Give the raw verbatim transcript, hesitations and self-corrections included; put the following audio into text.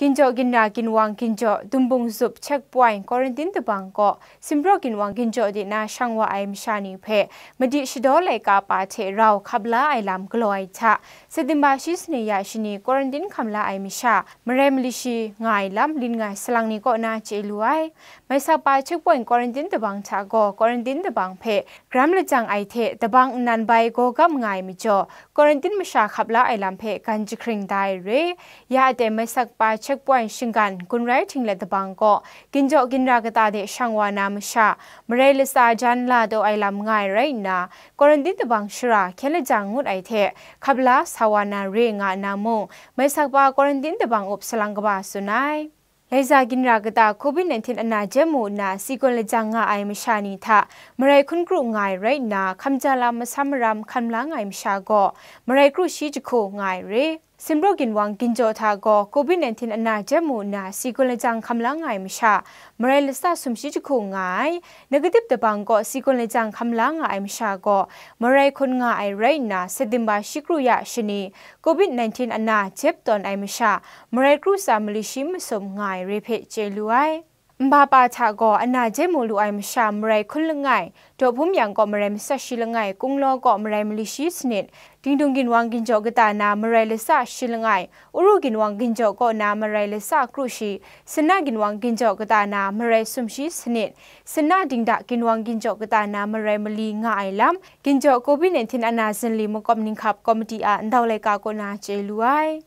Ginjaw ginra ginwang ginjaw Dumbung Zup checkpoint quarantine dabang kaw Simpraw ginwang ginjaw de na shang wa ai masha ni hpe madi shadaw laika pa hte rau hkap la ai lam galaw ai hta, September shi sane ya shani quarantine hkam la ai masha, marai mali shi nga ai lam lin ngai salang ni kaw na chye lu ai. Mai sakpa checkpoint quarantine dabang hta gaw quarantine dabang hpe gram lajang ai hte dabang nnan bai gaw gam nga ai majaw, quarantine masha hkap la ai lam hpe gan jahkring da ai re. Ya a ten mai sakpa checkpoint shinggan gun rai htinglet dabang kaw ginjaw ginra kata de shang wa na masha, marai latsa jan la taw ai lam nga ai rai nna, quarantine dabang shara hkyen lajang ngut ai hte hkap la sa wa na re nga nna mung, mai sakpa quarantine dabang up salang kaba tsun ai. Laiza ginra kata covid nineteen ana jem mu nna si gawn lajang nga ai masha ni hta marai hkun kru nga ai rai nna, hkamja lam masam maram hkam la nga ai masha gaw marai kru shi jahku nga ai re. Simpraw ginwang ginjaw hta gaw covid nineteen ana jem mu nna si gawn lajang hkam la nga ai masha, marai latsa sumshi jahku nga ai. Negative dabang kaw si gawn lajang hkam la nga ai masha gaw marai hkun nga ai rai nna, September shi kru ya shani covid nineteen ana jep tawn ai masha, marai kru tsa mali shi masum nga ai re hpe chye lu ai. Nba pa hta gaw ana jem mu lu ai masha marai hkun langai, Dawhpum yang kaw marai matsat shi langai, Kunglaw kaw marai mali shi sanit, Dingdung ginwang ginjaw kata na marai latsa shi langai, Uru ginwang ginjaw kaw na marai latsa kru shi, Sanna ginwang ginjaw kata na marai sumshi sanit, Sanna Dingda ginwang ginjaw kata na marai mali nga ai lam, ginjaw covid nineteen ana zinli makawp ninghkap komiti a ndau laika kaw na chye lu ai.